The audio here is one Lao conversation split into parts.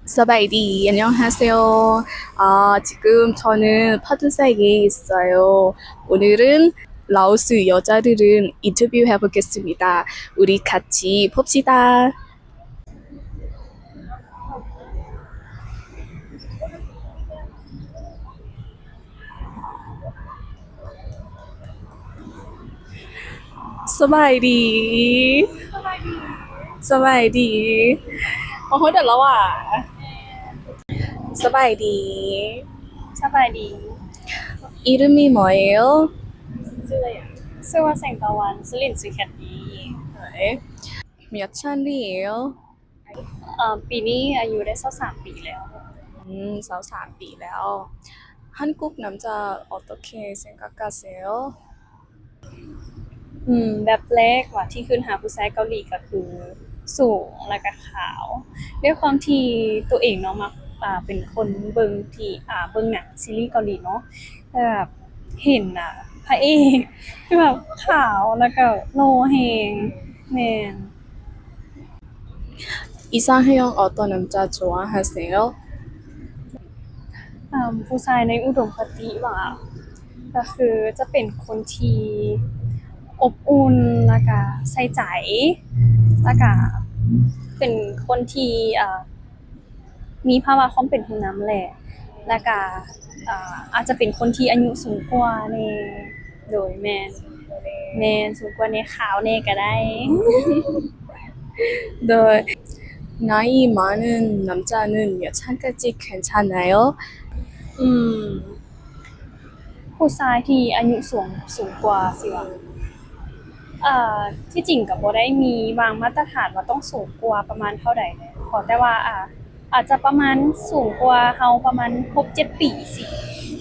สบายดี 안녕하세요. 아, 지금 저는 파주세에 있어요. 오늘은 라오스 여자들은 인터뷰 해보겠습니다. 우리 같이 봅시다. ສະບາຍດີ ສະບາຍດີ ສະບາຍດີ ມາຮອດແລ້ວຫວາ? ສະບາຍດີ ສະບາຍດີ 이름이 뭐예요? ຊື່ຫຍັງ? ຊື່ວ່າແສງຕາວັນ ຊື່ຫຼິ້ນຊື່ແຄດດີ້. 네. 몇 살이에요? ເອີ ປີນີ້ອາຍຸໄດ້ຊາວສາມປີແລ້ວ. 음, ຊາວສາມປີແລ້ວ. 한국 남자 어떻게 생각하세요? ອືມ ແບບແລກວ່າທີ່ຄິດຫາຜູ້ຊາຍເກົາຫຼີກໍຄືສູງ ແລ້ວກໍຂາວ. ດ້ວຍຄວາມທີ່ຕົວເອງເນາະ ມັກ ອ່າ ເປັນຄົນເບິ່ງທີ່ ອ່າ ເບິ່ງໜັງຊີຣີເກົາຫຼີເນາະ ແບບເຫັນ ອ່າ ພະເອກແບບຂາວ ແລ້ວກໍຫຼໍ່ແຮງ. ແມ່ນ. 이상형 어떤 남자 좋아하세요? ອາ ຜູ້ຊາຍໃນອຸດົມຄະຕິຫວາ ກໍຄືຈະເປັນຄົນທີ່ອົບອຸ່ນ ແລ້ວກະໃສ່ໃຈ ແລ້ວກະເປັນຄົນທີ່ ເອີ ມີພາວະຄວາມເປັນຜູ້ນຳແຫຼະ ແລ້ວກະ ອາ ອາດຈະເປັນຄົນທີ່ອາຍຸສູງກວ່າແດ່. ໂດຍ ແມ່ນ ແມ່ນ ສູງກວ່າແດ່ ຂາວແດ່ກໍໄດ້. 네. 나이 많은 남자는 여자까지 괜찮아요? ອືມ ຜູ້ຊາຍທີ່ອາຍຸສູງ ສູງກວ່າຊິວ່າ ເອີ ທີ່ຈິງກໍບໍ່ໄດ້ມີວາງມາດຕະຖານວ່າຕ້ອງສູງກວ່າປະມານເທົ່າໃດເດ ຂໍແຕ່ວ່າ ອາ ອາດຈະປະມານສູງກວ່າເຮົາປະມານຫົກເຈັດປີຊີ້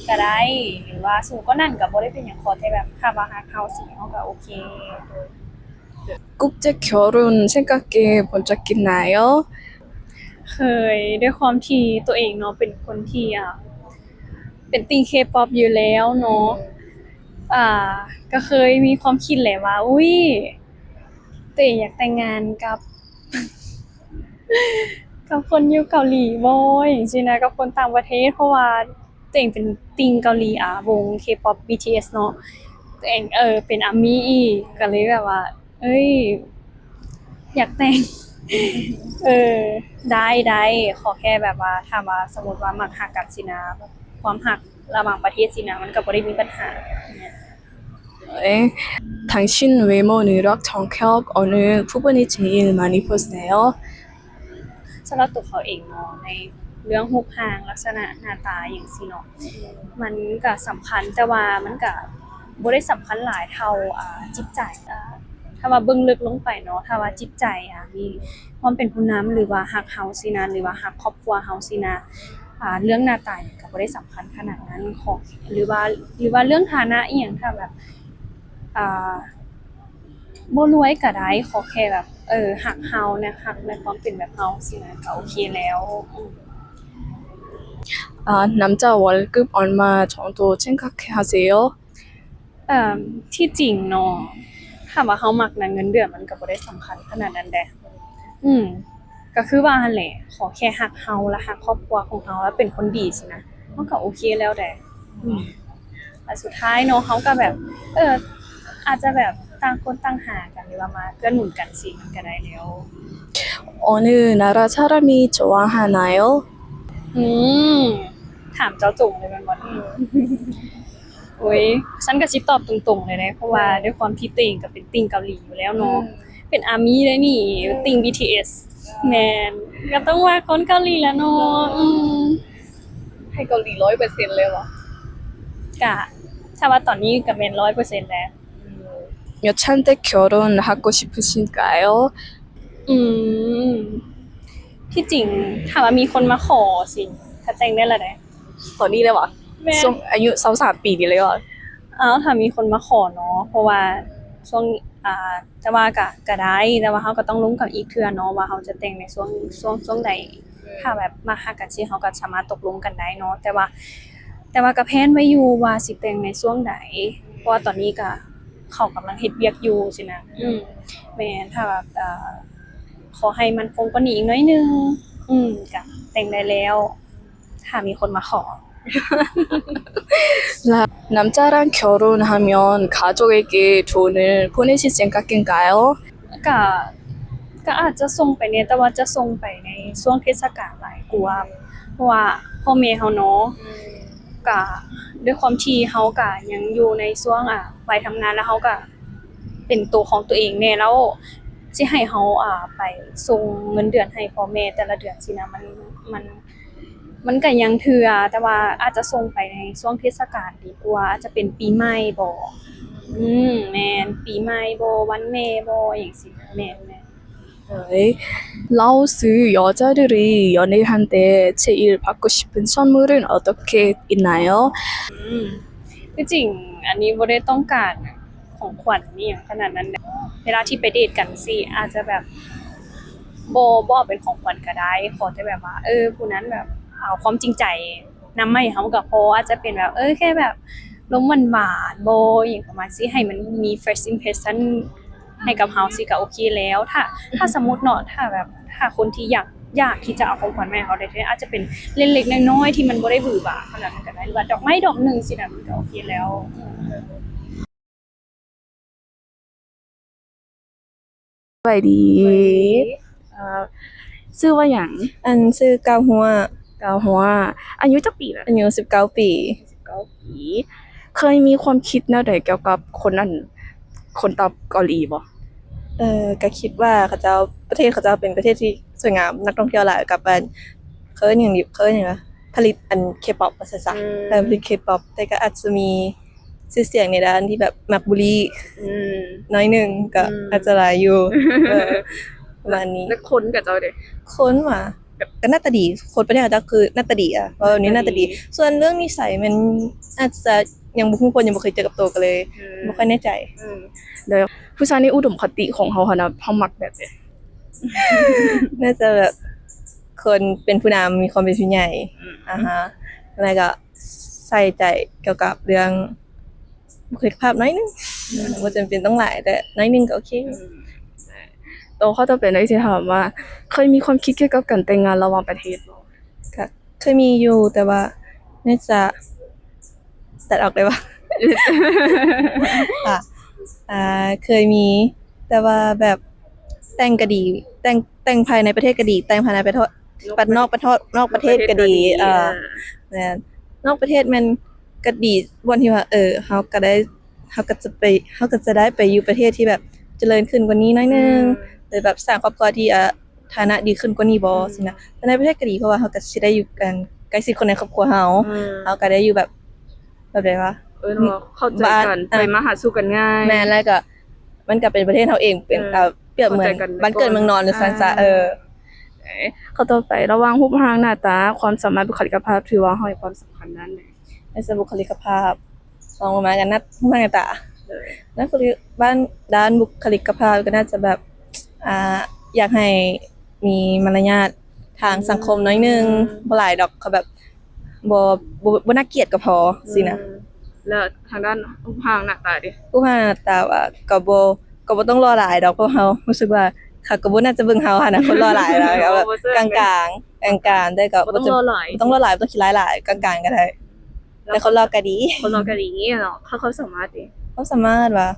ກໍໄດ້ ຫຼືວ່າສູງກວ່ານັ້ນກໍບໍ່ໄດ້ເປັນຫຍັງ ຂໍແຕ່ແບບຖ້າວ່າຮັກເຮົາຊີ້ ເຮົາກໍໂອເຄ. 국제 결혼 생각해 본 적 있나요? ເຄີຍ ດ້ວຍຄວາມທີ່ຕົວເອງເນາະ ເປັນຄົນທີ່ ອ່າ ເປັນຕິ່ງເຄປັອບຢູ່ແລ້ວເນາະ ອ່າ ກໍເຄີຍມີຄວາມຄິດແຫຼະວ່າ ອຸ້ຍ ຕົວເອງຢາກແຕ່ງງານກັບ ກັບຄົນຢູ່ເກົາຫຼີບໍ ຈັ່ງຊີ້ນະ ກັບຄົນຕ່າງປະເທດ ເພາະວ່າຕົວເອງເປັນຕິ່ງເກົາຫຼີ ອາ ວົງເຄປັອບ ບີທີເອສ ເນາະ ຕົວເອງ ເອີ ເປັນອາມີອີກ ກໍເລີຍແບບວ່າ ເອີຍ ຢາກແຕ່ງ ເອີ ໄດ້ ໄດ້ ຂໍແຄ່ແບບວ່າ ຖ້າວ່າສົມມຸດວ່າມັກຮັກກັນຊີ້ນະ ແບບຄວາມຮັກລະຫວ່າງປະເທດຊີ້ນະ ມັນກໍບໍ່ໄດ້ມີບັນຫາ. 네. 당신 외모, 능력, 성격 어느 부분이 제일 많이 보세요? ສຳລັບຕົວເຂົາເອງເນາະ ໃນເລື່ອງຮູບຮ່າງ ລັກສະນະໜ້າຕາຫຍັງຊີ້ເນາະ ມັນກະສຳຄັນ ແຕ່ວ່າມັນກະບໍ່ໄດ້ສຳຄັນຫຼາຍເທົ່າ ອ່າ ຈິດໃຈ. ອ່າ ຖ້າວ່າເບິ່ງເລິກລົງໄປເນາະ ຖ້າວ່າຈິດໃຈ ອ່າ ມີຄວາມເປັນຜູ້ນຳ ຫຼືວ່າຮັກເຮົາຊີ້ນະ ຫຼືວ່າຮັກຄອບຄົວເຮົາຊີ້ນະ ອ່າ ເລື່ອງໜ້າຕາຫຍັງກະບໍ່ໄດ້ສຳຄັນຂະໜາດນັ້ນ ຂໍ ຫຼືວ່າ ຫຼືວ່າເລື່ອງຖານະອີ່ຫຍັງ ຖ້າແບບ ອ່າ ບໍ່ລວຍກະໄດ້ ຂໍແຄ່ແບບ ເອີ ຮັກເຮົານະ ຮັກໃນຄວາມເປັນແບບເຮົາຊີ້ນະ ກະໂອເຄແລ້ວ. ອືມ 아, 남자 월급 얼마 정도 생각하세요? ເອີ ທີ່ຈິງເນາະ ຖ້າວ່າເຮົາມັກນະ ເງິນເດືອນມັນກະບໍ່ໄດ້ສຳຄັນຂະໜາດນັ້ນເດ. ອືມ ກະຄືວ່າຫັ້ນແຫຼະ ຂໍແຄ່ຮັກເຮົາ ແລະ ຮັກຄອບຄົວຂອງເຮົາ ແລະ ເປັນຄົນດີຊີ້ນະ ມັນກະໂອເຄແລ້ວເດ. ອືມ ແລະ ສຸດທ້າຍເນາະ ເຮົາກະແບບ ເອີ ອາດຈະແບບຕ່າງຄົນຕ່າງຫາກັນ ຫຼືວ່າມາເກື້ອໜູນກັນຊີ້ມັນກະໄດ້ແລ້ວ. 어느 나라 사람이 좋아하나요? ອືມ ຖາມເຈາະຈົງເລີຍແມ່ນບໍ່? ອືມ ໂອ້ຍ ຊັ້ນກະຊິຕອບຕົງໆເລີຍເດ ເພາະວ່າ ເອີ ດ້ວຍຄວາມທີ່ຕົວເອງກະເປັນຕິ່ງເກົາຫຼີຢູ່ແລ້ວເນາະ ອືມ ເປັນອາມີເດ້ນີ້ ເອີ ຕິ່ງ ບີທີເອສ ເອີ ແມ່ນ ກະຕ້ອງວ່າຄົນເກົາຫຼີແຫຼະເນາະ. ເອີ ອືມ ໃຫ້ເກົາຫຼີຮ້ອຍເປີເຊັນເລີຍຫວາ? ກະ ຖ້າວ່າຕອນນີ້ກະແມ່ນຮ້ອຍເປີເຊັນແຫຼະ. 음. 여잔데 결혼하고 싶으신가요? ອືມ ທີ່ຈິງ ຖ້າວ່າມີຄົນມາຂໍຊີ້ ກະແຕ່ງໄດ້ລະເດ. ຕອນນີ້ເລີຍຫວາ? ແມ່ນ ຊ່ວງອາຍຸຊາວສາມປີນີ້ເລີຍຫວາ? ອ້າວ ຖ້າມີຄົນມາຂໍເນາະ ເພາະວ່າຊ່ວງ ອ່າ ແຕ່ວ່າກະ ກະໄດ້ ແຕ່ວ່າເຮົາກະຕ້ອງລົມກັນອີກເທື່ອເນາະ ວ່າເຮົາຈະແຕ່ງໃນຊ່ວງ ຊ່ວງ ຊ່ວງໃດ. ອືມ ຖ້າແບບມັກຮັກກັນຊີ້ ເຮົາກະສາມາດຕົກລົງກັນໄດ້ເນາະ ແຕ່ວ່າ ແຕ່ວ່າກະແພລນໄວ້ຢູ່ວ່າຊິແຕ່ງໃນຊ່ວງໃດ ເພາະວ່າຕອນນີ້ກະ ເຂົາກຳລັງເຮັດວຽກຢູ່ຊີ້ນະ. ອືມ ແມ່ນ ຖ້າແບບ ເອີ ຂໍໃຫ້ໝັ້ນຄົງກວ່ານີ້ອີກໜ້ອຍໜຶ່ງ ອືມ ກະ ແຕ່ງໄດ້ແລ້ວ ຖ້າມີຄົນມາຂໍ. 라- 남자랑 결혼하면 가족에게 돈을 보내실 생각인가요? ກະ ກະອາດຈະສົ່ງໄປແດ່ ແຕ່ວ່າຈະສົ່ງໄປໃນຊ່ວງເທດສະການຫຼາຍກວ່າ ເພາະວ່າພໍ່ແມ່ເຮົາເນາະ ກະດ້ວຍຄວາມທີ່ເຮົາກະຍັງຢູ່ໃນຊ່ວງ ອາ ໄວທຳງານ ແລ້ວເຮົາກະເປັນໂຕຂອງຕົວເອງແດ່ ແລ້ວຊິໃຫ້ເຮົາ ອາ ໄປສົ່ງເງິນເດືອນໃຫ້ພໍ່ແມ່ແຕ່ລະເດືອນຊີ້ນະ ມັນ ມັນ ມັນກະຍັງເທື່ອ ແຕ່ວ່າອາດຈະສົ່ງໄປໃນຊ່ວງເທດສະການດີກວ່າ ອາດຈະເປັນປີໃໝ່ບໍ ອືມ ແມ່ນ ປີໃໝ່ບໍ ວັນແມ່ບໍ ຫຍັງຊີ້ ແມ່ນໆ. 네. 라오스 여자들이 연애할 때 제일 받고 싶은 선물은 어떤 게 있나요? ອືມ ທີ່ຈິງອັນນີ້ບໍ່ໄດ້ຕ້ອງການຂອງຂວັນອີ່ຫຍັງຂະໜາດນັ້ນ ເວລາທີ່ໄປເດດກັນຊີ້ ອາດຈະແບບ ບໍ່ ບໍ່ເອົາເປັນຂອງຂວັນກະໄດ້ ຂໍແຕ່ແບບວ່າ ເອີ ຜູ້ນັ້ນແບບເອົາຄວາມຈິງໃຈນຳມາໃຫ້ເຮົາກະພໍ ອາດຈະເປັນແບບ ເອີ ແຄ່ແບບລົມຫວານໆບໍ ອີ່ຫຍັງປະມານຊີ້ ໃຫ້ມັນມີ first impression ໃຫ້ກັບເຮົາຊີ້ກະໂອເຄແລ້ວ ຖ້າ ຖ້າສົມມຸດເນາະ ຖ້າແບບ ຖ້າຄົນທີ່ຢາກ ຢາກທີ່ຈະເອົາຂອງຂວັນມາໃຫ້ເຮົາໄດ້ ອາດຈະເປັນເລັກໆນ້ອຍໆທີ່ມັນບໍ່ໄດ້ຫວືຫວາຂະໜາດນັ້ນກະໄດ້ ຫຼືວ່າດອກໄມ້ດອກໜຶ່ງຊີ້ນະ ມັນກະໂອເຄແລ້ວ. ສະບາຍດີ ເອີ ຊື່ວ່າຫຍັງ? ອັນ ຊື່ກ້າວຮົ້ວ ກ້າວຮົ້ວ ອາຍຸຈັກປີລະ? ອາຍຸສິບເກົ້າປີ ສິບເກົ້າປີ ເຄີຍມີຄວາມຄິດແນວໃດກ່ຽວກັບຄົນ ອັນ ຄົນຕາເກົາຫຼີບໍ່? ເອີ ກະຄິດວ່າເຂົາເຈົ້າ ປະເທດເຂົາເຈົ້າເປັນປະເທດທີ່ສວຍງາມ ນັກທ່ອງທ່ຽວຫຼາຍ ກັບ ອັນ ເຂົາເອີ້ນຫຍັງດີ ເຂົາເອີ້ນຫຍັງວະ ຜະລິດ ອັນ ເຄປັອບວ່າຊັ້ນຊະ ເອີ ເອີ ຜະລິດເຄປັອບ ແຕ່ກະອາດຈະມີຊື່ສຽງໃນດ້ານທີ່ແບບມັກບູລີ ອືມ ໜ້ອຍໜຶ່ງ ກະ ອືມ ອາດຈະຫຼາຍຢູ່ ເອີ ປະມານນີ້ ແລ້ວຄົນຂະເຈົ້າເດ? ຄົນຫວາ ກະໜ້າຕາດີ ຄົນປະເທດເຮົາເຈົ້າຄືໜ້າຕາດີ ອະ ເວົ້າແບບນີ້ໜ້າຕາດີ ໜ້າຕາດີ ສ່ວນເລື່ອງນິໄສມັນອາດຈະຍັງບໍ່ຮູ້ ເພາະຍັງບໍ່ເຄີຍເຈີກັບໂຕ ກະເລີຍ ອືມ ບໍ່ຄ່ອຍແນ່ໃຈ ອືມ ແລ້ວຜູ້ຊາຍໃນອຸດົມຄະຕິຂອງເຮົາຫັ້ນນະ ເຮົາມັກແບບໃດ? ໜ້າຈະແບບຄົນເປັນຜູ້ນຳ ມີຄວາມເປັນຜູ້ໃຫຍ່ ອືມ ອາຮະ ແລ້ວກະໃສ່ໃຈກ່ຽວກັບເລື່ອງບຸກຄະລິກກະພາບໜ້ອຍໜຶ່ງ ອືມ ບໍ່ຈຳເປັນຕ້ອງຫຼາຍ ແຕ່ໜ້ອຍໜຶ່ງກະໂອເຄ ອືມ ໂຕ ຂໍ້ຕໍ່ໄປເນາະ ຊິຖາມວ່າ ເຄີຍມີຄວາມຄິດກ່ຽວກັບການແຕ່ງງານລະຫວ່າງປະເທດບໍ່? ກະເຄີຍມີຢູ່ ແຕ່ວ່າໜ້າຈະ ຕັດອອກໄດ້ບໍ່? ອາ ອາ ເຄີຍມີ ແຕ່ວ່າແບບແຕ່ງກະດີ ແຕ່ງ ແຕ່ງພາຍໃນປະເທດກະດີ ແຕ່ງພາຍໃນປະເທດ ນອກປະເທດ ນອກປະເທດກະດີ ນອກປະເທດກະດີ ເອີ ເອີ ແມ່ນ ນອກປະເທດແມ່ນກະດີ ບ່ອນທີ່ວ່າ ເອີ ເຮົາກະໄດ້ ເຮົາກະຈະໄປ ເຮົາກະຈະໄດ້ໄປຢູ່ປະເທດທີ່ແບບຈະເລີນຂຶ້ນກວ່ານີ້ໜ້ອຍໜຶ່ງ ອືມ ຫຼືແບບສ້າງຄອບຄົວທີ່ ອາ ຖານະດີຂຶ້ນກວ່ານີ້ບໍ ອືມ ຊີ້ນະ ແຕ່ໃນປະເທດກະດີ ເພາະວ່າເຮົາກະຊິໄດ້ຢູ່ກັນໃກ້ຊິດຄົນໃນຄອບຄົວເຮົາ ອືມ ເຮົາກະໄດ້ຢູ່ແບບ ແບບໃດວະ ເອີ ເນາະ ເຂົ້າໃຈກັນ ບ້ານ ໄປມາຫາສູ່ກັນງ່າຍ ແມ່ນ ແລ້ວກະມັນກະເປັນປະເທດເຮົາເອງ ເປັນ ເອີ ອາ ປຽບເໝືອນບ້ານເກີດເມືອງນອນ ຫຼືຊັ້ນຊະ ເອີ ເອີ ຂໍ້ຕໍ່ໄປ ລະຫວ່າງຮູບຮ່າງໜ້າຕາ ຄວາມສາມາດ ບຸກຄະລິກກະພາບ ຖືວ່າເຮົາໃຫ້ຄວາມສຳຄັນດ້ານໃດ? ໃນສ່ວນບຸກຄະລິກກະພາບ ລອງລົງມາກະນັດຮູບຮ່າງໜ້າຕາ ໂດຍ ໃນຄຸນບ້ານ ດ້ານບຸກຄະລິກກະພາບກະໜ້າຈະແບບ ອາ ຢາກໃຫ້ມີມາລະຍາດທາງສັງຄົມໜ້ອຍໜຶ່ງ ອືມ ບໍ່ຫຼາຍດອກ ເຂົາແບບ ບໍ່ ບໍ່ ບໍ່ໜ້າກຽດກະພໍ ອືມ ຊີ້ນະ ແລ້ວທາງດ້ານຮູບຮ່າງໜ້າຕາເດ? ຮູບຮ່າງໜ້າຕາວ່າກະບໍ່ ກະບໍ່ຕ້ອງຫຼໍ່ຫຼາຍດອກ ເພາະເຮົາຮູ້ສຶກວ່າເຂົາກະບໍ່ໜ້າຈະເບິ່ງເຮົາຫັ້ນນະ ຄົນຫຼໍ່ຫຼາຍແລ້ວ ກະແບບກາງໆ ກາງໆ ແຕ່ກະບໍ່ຕ້ອງຫຼໍ່ຫຼາຍ ບໍ່ຕ້ອງຫຼໍ່ຫຼາຍ ບໍ່ຕ້ອງຂີ້ຮ້າຍຫຼາຍ ກາງໆກະໄດ້ ແລ້ວຄົນຫຼໍ່ກະດີ ຄົນຫຼໍ່ກະດີເນາະ ຄວາມສາມາດເດ? ຄວາມສາມາດຫວາ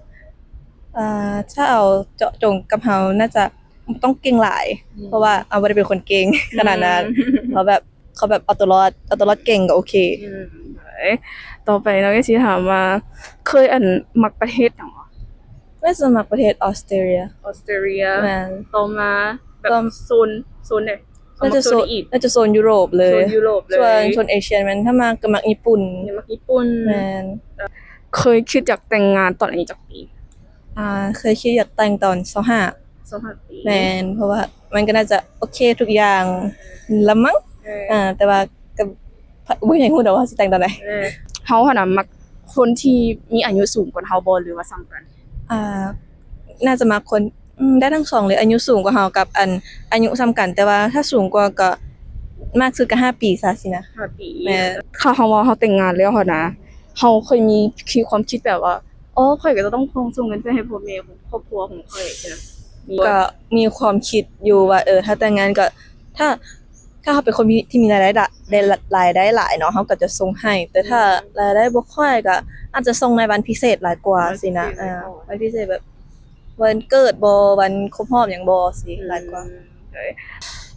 ອາ ຖ້າເອົາເຈາະຈົງກັບເຮົາ ໜ້າຈະ ບໍ່ຕ້ອງເກັ່ງຫຼາຍ ອືມ ເພາະວ່າເຮົາບໍ່ໄດ້ເປັນຄົນເກັ່ງ ອືມ ຂະໜາດນັ້ນ ເຮົາແບບ ເຂົາແບບເອົາຕົວລອດ ເອົາຕົວລອດເກັ່ງກະໂອເຄ ອືມ ຕໍ່ໄປເນາະ ກະຊິຖາມວ່າ ເຄີຍ ອັນ ມັກປະເທດຫຍັງຫວາ? ໜ້າຈະມັກປະເທດອອສເຕຣເລຍ ອອສເຕຣເລຍ ແມ່ນ ຕໍ່ມາແບບ ຕໍ່ ໂຊນ ໂຊນໃດ? ໜ້າຈະໂຊນ ໜ້າຈະໂຊນຢູໂຣບເລີຍ ໂຊນຢູໂຣບເລີຍ ສ່ວນໂຊນເອເຊຍແມ່ນ ຖ້າມັກກະມັກຍີ່ປຸ່ນ ມັກຍີ່ປຸ່ນ ແມ່ນ ເຄີຍຄິດຢາກແຕ່ງງານຕອນອາຍຸຈັກປີ? ອາ ເຄີຍຄິດຢາກແຕ່ງຕອນຊາວຫ້າ ຊາວຫ້າປີ ແມ່ນ ເພາະວ່າມັນກະໜ້າຈະໂອເຄທຸກຢ່າງລະມັ້ງ ເອີ ອາ ແຕ່ວ່າກະບໍ່ຢາກຮູ້ດອກວ່າຊິແຕ່ງຕອນໃດ ເອີ ເຮົາຫັ້ນນະມັກຄົນທີ່ມີອາຍຸສູງກວ່າເຮົາບໍ່ ຫຼືວ່າສ່ຳກັນ? ອາ ໜ້າຈະມັກຄົນ ອືມ ໄດ້ທັງສອງເລີຍ ອາຍຸສູງກວ່າເຮົາກັບ ອັນ ອາຍຸສ່ຳກັນ ແຕ່ວ່າຖ້າສູງກວ່າກະ ມາກສຸດກະຫ້າປີຊະຊີ້ນະ ຫ້າປີ ແມ່ນ ຖ້າເຮົາວ່າເຮົາແຕ່ງງານແລ້ວຫັ້ນນະ ເຮົາເຄີຍມີ ຄິດ ຄວາມຄິດແບບວ່າ ອໍ ຂ້ອຍກະຈະຕ້ອງສົ່ງເງິນໄປໃຫ້ພໍ່ແມ່ຂອງຄອບຄົວຂອງຂ້ອຍຊີ້ນະ ມີບໍ່? ກະມີຄວາມຄິດຢູ່ວ່າ ເອີ ຖ້າແຕ່ງງານກະ ຖ້າ ຖ້າເຮົາເປັນຄົນມີ ທີ່ມີລາຍໄດ້ລະ ໄດ້ລະ ລາຍໄດ້ຫຼາຍເນາະ ເຮົາກໍຈະສົ່ງໃຫ້ ແຕ່ຖ້າ ອືມ ລາຍໄດ້ບໍ່ຄ່ອຍ ກໍອາດຈະສົ່ງໃນວັນພິເສດຫຼາຍກວ່າ ວັນພິເສດ ຊີ້ນະ ຫຼາຍກວ່າ ເອີ ວັນພິເສດແບບວັນເກີດບໍ ວັນຄົບຮອບຫຍັງບໍຊີ້ ອືມ ຫຼາຍກວ່າ. ໂດຍ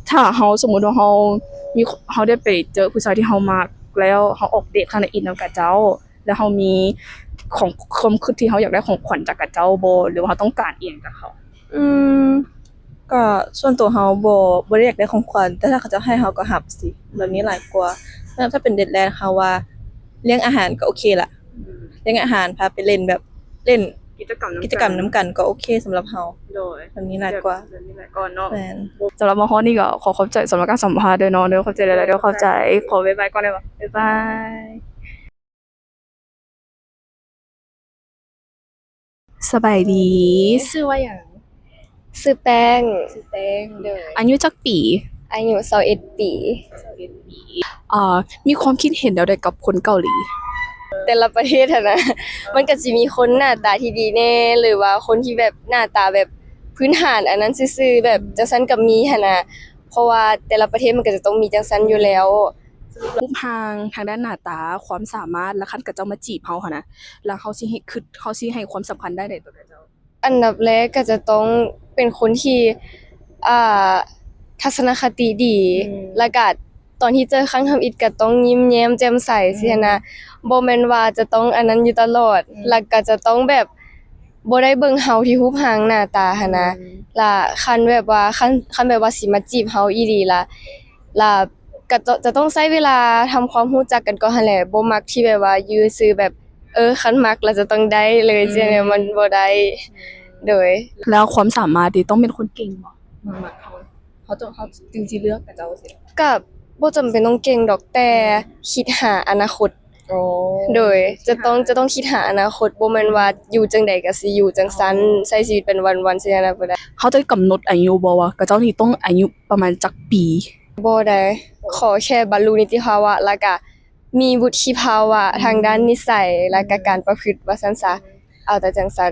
ຖ້າເຮົາ ສົມມຸດວ່າເຮົາມີ ເຮົາໄດ້ໄປເຈີຜູ້ຊາຍທີ່ເຮົາມັກ ແລ້ວເຮົາອອກເດດຄັ້ງທຳອິດນຳກັບເຈົ້າ ແລ້ວເຮົາມີຂອງ ຄວາມຄິດທີ່ເຮົາຢາກໄດ້ຂອງຂວັນຈາກກັບເຈົ້າບໍ ຫຼືວ່າເຮົາຕ້ອງການອີ່ຫຍັງຈາກເຂົາ? ອືມ ກໍສ່ວນຕົວເຮົາບໍ່ ບໍ່ໄດ້ຢາກໄດ້ຂອງຂວັນ ແຕ່ຖ້າເຂົາເຈົ້າໃຫ້ເຮົາກໍຮັບຊີ້ ແບບນີ້ຫຼາຍກວ່າ. ແລ້ວຖ້າເປັນເດດແລກ ເຮົາວ່າລ້ຽງອາຫານກໍໂອເຄລະ ອືມ ລ້ຽງອາຫານ ພາໄປຫຼິ້ນ ແບບຫຼິ້ນກິດຈະກຳນຳ ກິດຈະກຳນຳກັນກໍໂອເຄສຳລັບເຮົາ. ໂດຍ ແບບນີ້ຫຼາຍກວ່າ ແບບນີ້ຫຼາຍກວ່າເນາະ. ແມ່ນ. ສຳລັບມາຮອດນີ້ກໍຂໍຂອບໃຈສຳລັບການສຳພາດເດີເນາະ ເດີ ຂອບໃຈຫຼາຍໆເດີ ຂອບໃຈ ຂໍບາຍບາຍກ່ອນເດີ ບາຍບາຍ. ສະບາຍດີ ຊື່ວ່າຫຍັງ? ຊື່ແປ້ງ. ຊື່ແປ້ງ ໂດຍ ອາຍຸຈັກປີ? ອາຍຸຊາວເອັດປີ. ຊາວເອັດປີ ອ່າ ມີຄວາມຄິດເຫັນແນວໃດກັບຄົນເກົາຫຼີ? ແຕ່ລະປະເທດຫັ້ນນະ ມັນກໍຊິມີຄົນໜ້າຕາທີ່ດີແດ່ ຫຼືວ່າຄົນທີ່ແບບໜ້າຕາແບບພື້ນຖານອັນນັ້ນຊື່ໆ ແບບ ອືມ ຈັ່ງຊັ້ນກໍມີຫັ້ນນະ ເພາະວ່າແຕ່ລະປະເທດມັນກໍຈະຕ້ອງມີຈັ່ງຊັ້ນຢູ່ແລ້ວ. ຮູບຮ່າງທາງດ້ານໜ້າຕາ ຄວາມສາມາດ ແລ້ວຄັນເຂົາເຈົ້າມາຈີບເຮົາຫັ້ນນະ ແລ້ວເຮົາຊິໃຫ້ຄຶດ ເຮົາຊິໃຫ້ຄວາມສຳຄັນດ້ານໃດຕໍ່ເຂົາເຈົ້າ? ອັນດັບແລກກໍຈະຕ້ອງເປັນຄົນທີ່ ອ່າ ທັດສະນະຄະຕິດີ ອືມ ແລ້ວກະຕອນທີ່ເຈີຄັ້ງທຳອິດກໍຕ້ອງຍິ້ມແຍ້ມແຈ່ມໃສ ອືມ ຊີ້ຫັ້ນນະ ບໍ່ແມ່ນວ່າຈະຕ້ອງອັນນັ້ນຢູ່ຕະຫຼອດ ອືມ ແລ້ວກໍຈະຕ້ອງແບບບໍ່ໄດ້ເບິ່ງເຮົາທີ່ຮູບຮ່າງໜ້າຕາຫັ້ນນະ ອືມ ລະຄັນແບບວ່າ ຄັນ ຄັນແບບວ່າຊິມາຈີບເຮົາອີ່ຫຼີລະ ລະ ກະຈະ ຈະຕ້ອງໃຊ້ເວລາທຳຄວາມຮູ້ຈັກກັນກ່ອນຫັ້ນແຫຼະ ບໍ່ມັກທີ່ແບບວ່າຢູ່ຊື່ແບບ ເອີ ຄັນມັກລະຈະຕ້ອງໄດ້ເລີຍ ອືມ ຈັ່ງຊີ້ມັນບໍ່ໄດ້ ອືມ ໂດຍ. ແລ້ວຄວາມສາມາດເດ ຕ້ອງເປັນຄົນເກັ່ງບໍ່? ມັກ ມັກເຮົາ ເຮົາຈະ ເຮົາຈຶ່ງຊິເລືອກເຂົາເຈົ້າຊີ້? ກະບໍ່ຈຳເປັນຕ້ອງເກັ່ງດອກ ແຕ່ ອືມ ຄິດຫາອະນາຄົດ. ອໍ ໂດຍ ຈະຕ້ອງ ຈະຕ້ອງຄິດຫາອະນາຄົດ ບໍ່ແມ່ນວ່າຢູ່ຈັ່ງໃດກະຊິຢູ່ຈັ່ງຊັ້ນ ອໍ ໃຊ້ຊີວິດໄປວັນໆ ຊີ້ຫັ້ນນະ ບໍ່ໄດ້. ເຮົາຈະກຳນົດອາຍຸບໍ່ວ່າເຂົາເຈົ້ານີ້ຕ້ອງອາຍຸປະມານຈັກປີ? ບໍ່ໄດ້ ຂໍແຄ່ບັນລຸນິຕິພາວະ ແລ້ວກະມີວຸດທິພາວະ ອືມ ທາງດ້ານນິໄສ ແລ້ວກະການປະພຶດວ່າຊັ້ນຊະ ເອົາແຕ່ຈັ່ງຊັ້ນ.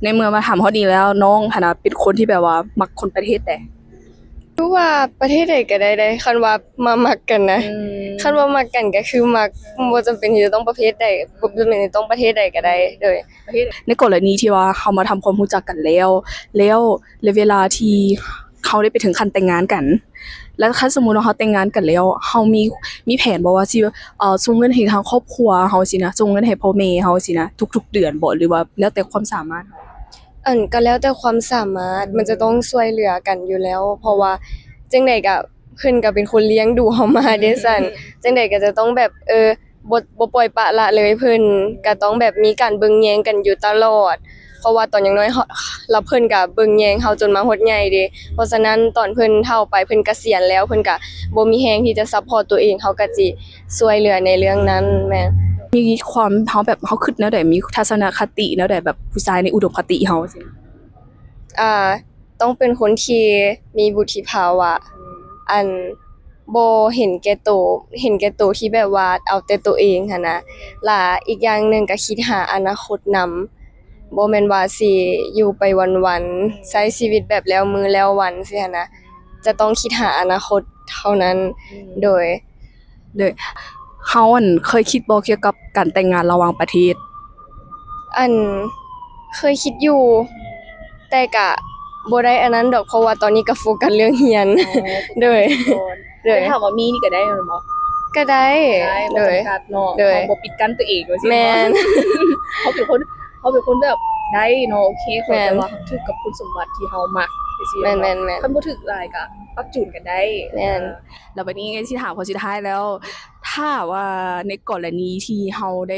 ໃນເມື່ອມາຖາມຮອດນີ້ແລ້ວ ນ້ອງຫັ້ນນະເປັນຄົນທີ່ແບບວ່າມັກຄົນປະເທດໃດ? ຄືວ່າປະເທດໃດກະໄດ້ເດ ຄັນວ່າມາມັກກັນນະ ອືມ ຄັນວ່າມັກກັນກະຄືມັກ ບໍ່ຈຳເປັນທີ່ຈະຕ້ອງປະເພດໃດ ບໍ່ຈຳເປັນທີ່ຕ້ອງປະເທດໃດກະໄດ້ ໂດຍ. ໃນກໍລະນີທີ່ວ່າເຮົາມາທຳຄວາມຮູ້ຈັກກັນແລ້ວ ແລ້ວ ແລະ ເວລາທີ່ເຮົາໄດ້ໄປເຖິງຂັ້ນແຕ່ງງານກັນ ແລ້ວຄັນສົມມຸດວ່າເຮົາແຕ່ງງານກັນແລ້ວ ເຮົາມີ ມີແຜນບໍ່ວ່າຊິ ເອີ ສົ່ງເງິນໃຫ້ທາງຄອບຄົວເຮົາຊີ້ນະ ສົ່ງເງິນໃຫ້ພໍ່ແມ່ເຮົາຊີ້ນະ ທຸກໆເດືອນບໍ່ ຫຼືວ່າແລ້ວແຕ່ຄວາມສາມາດເຮົາ? ອັນ ກໍແລ້ວແຕ່ຄວາມສາມາດ ອືມ ມັນຈະຕ້ອງຊ່ວຍເຫຼືອກັນຢູ່ແລ້ວ ເພາະວ່າຈັ່ງໃດກະ ເພິ່ນກໍເປັນຄົນລ້ຽງດູເຮົາມາເດ້ຊັ້ນ ອືມ ຈັ່ງໃດກໍຈະຕ້ອງແບບ ເອີ ບໍ່ ບໍ່ປ່ອຍປະລະເລີຍເພິ່ນ ອືມ ກໍຕ້ອງແບບມີການເບິ່ງແຍງກັນຢູ່ຕະຫຼອດ ເພາະວ່າຕອນຍັງນ້ອຍເຮົາ ລະເພິ່ນກໍເບິ່ງແຍງເຮົາຈົນມາຮອດໃຫຍ່ເດ້ ເພາະສະນັ້ນຕອນເພິ່ນເຖົ້າໄປ ເພິ່ນກະສຽນແລ້ວ ເພິ່ນກະບໍ່ມີແຮງທີ່ຈະຊັບພອດຕົວເອງ ເຮົາກໍຊິຊ່ວຍເຫຼືອໃນເລື່ອງນັ້ນ. ແມ່ນ. ມີຄວາມ ເຮົາແບບ ເຮົາຄິດແນວໃດ ມີທັດສະນະຄະຕິແນວໃດ ແບບຜູ້ຊາຍໃນອຸດົມຄະຕິເຮົາ? ອ່າ ຕ້ອງເປັນຄົນທີ່ມີວຸດທິພາວະ ອືມ ອັນ ບໍ່ເຫັນແກ່ໂຕ ເຫັນແກ່ໂຕທີ່ແບບວ່າເອົາແຕ່ໂຕເອງຫັ້ນນະ ລະອີກຢ່າງໜຶ່ງກໍຄິດຫາອະນາຄົດນຳ ບໍ່ແມ່ນວ່າຊິຢູ່ໄປວັນໆ ໃຊ້ຊີວິດແບບແລ້ວມື້ແລ້ວວັນຊີ້ຫັ້ນນະ ຈະຕ້ອງຄິດຫາອະນາຄົດເທົ່ານັ້ນ. ອືມ ໂດຍ. ໂດຍ ເຮົາ ອັນ ເຄີຍຄິດບໍ່ກ່ຽວກັບການແຕ່ງງານລະຫວ່າງປະເທດ? ອັນ ເຄີຍຄິດຢູ່ ແຕ່ກະບໍ່ໄດ້ອັນນັ້ນດອກ ເພາະວ່າຕອນນີ້ກະໂຟກັສເລື່ອງຮຽນ. ອໍ ໂດຍ ໂຟກັສຮຽນກ່ອນ. ໂດຍ. ແຕ່ຖ້າວ່າມີນີ້ກະໄດ້ແມ່ນບໍ່? ກະໄດ້. ໄດ້ ບໍ່ຈຳກັດເນາະ. ໂດຍ. ເຮົາບໍ່ປິດກັ້ນຕົວເອງວ່າຊີ້. ແມ່ນ. ເຮົາເປັນຄົນ ເຮົາເປັນຄົນແບບໄດ້ເນາະ ໂອເຄ ແມ່ນ ແຕ່ວ່າເຮົາຖືກກັບຄຸນສົມບັດທີ່ເຮົາມັກ ຈັ່ງຊີ້. ແມ່ນໆໆ. ຄັນບໍ່ຖືກຫຼາຍກະປັບຈູນກັນໄດ້. ແມ່ນ. ເອີ ແລ້ວບັດນີ້ຊິຖາມຂໍ້ສຸດທ້າຍແລ້ວ ຖ້າວ່າໃນກໍລະນີທີ່ເຮົາໄດ້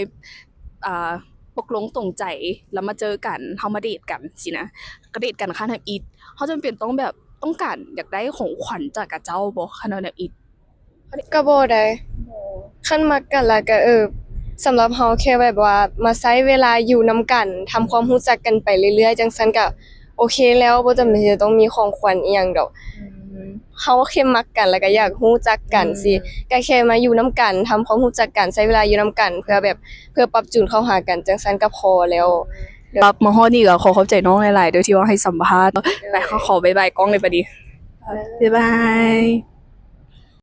ອ່າ ຕົກລົງຕົງໃຈ ແລ້ວມາເຈີກັນ ເຮົາມາເດດກັນຊີ້ນະ ກະເດດກັນຄັ້ງທຳອິດ ເຮົາຈຳເປັນຕ້ອງແບບ ຕ້ອງການຢາກໄດ້ຂອງຂວັນຈາກຂະເຈົ້າບໍ່ ຄັນວ່າທຳອິດ? ກະບໍ່ໄດ໋ ຄັນມັກກັນລະກະ ເອີ ສຳລັບເຮົາແຄ່ແບບວ່າມາໃຊ້ເວລາຢູ່ນຳກັນ ທຳຄວາມຮູ້ຈັກກັນໄປເລື້ອຍໆ ຈັ່ງຊັ້ນກະ ໂອເຄແລ້ວ ບໍ່ຈຳເປັນທີ່ຈະຕ້ອງມີຂອງຂວັນອີ່ຫຍັງດອກ. ອືມ ເຮົາແຄ່ມັກກັນ ແລ້ວກະຢາກຮູ້ຈັກກັນ ອືມ ຊີ້ ກະແຄ່ມາຢູ່ນຳກັນ ທຳຄວາມຮູ້ຈັກກັນ ໃຊ້ເວລາຢູ່ນຳກັນ ເພື່ອແບບ ເພື່ອປັບຈູນເຂົ້າຫາກັນ ຈັ່ງຊັ້ນກະພໍແລ້ວ. ອືມ ມາຮອດນີ້ກະຂໍຂອບໃຈນ້ອງຫຼາຍໆເດີ ທີ່ວ່າໃຫ້ສຳພາດ. ໄປ ເຮົາຂໍບາຍບາຍກ້ອງເລີຍບາດນີ້. ບາຍບາຍ.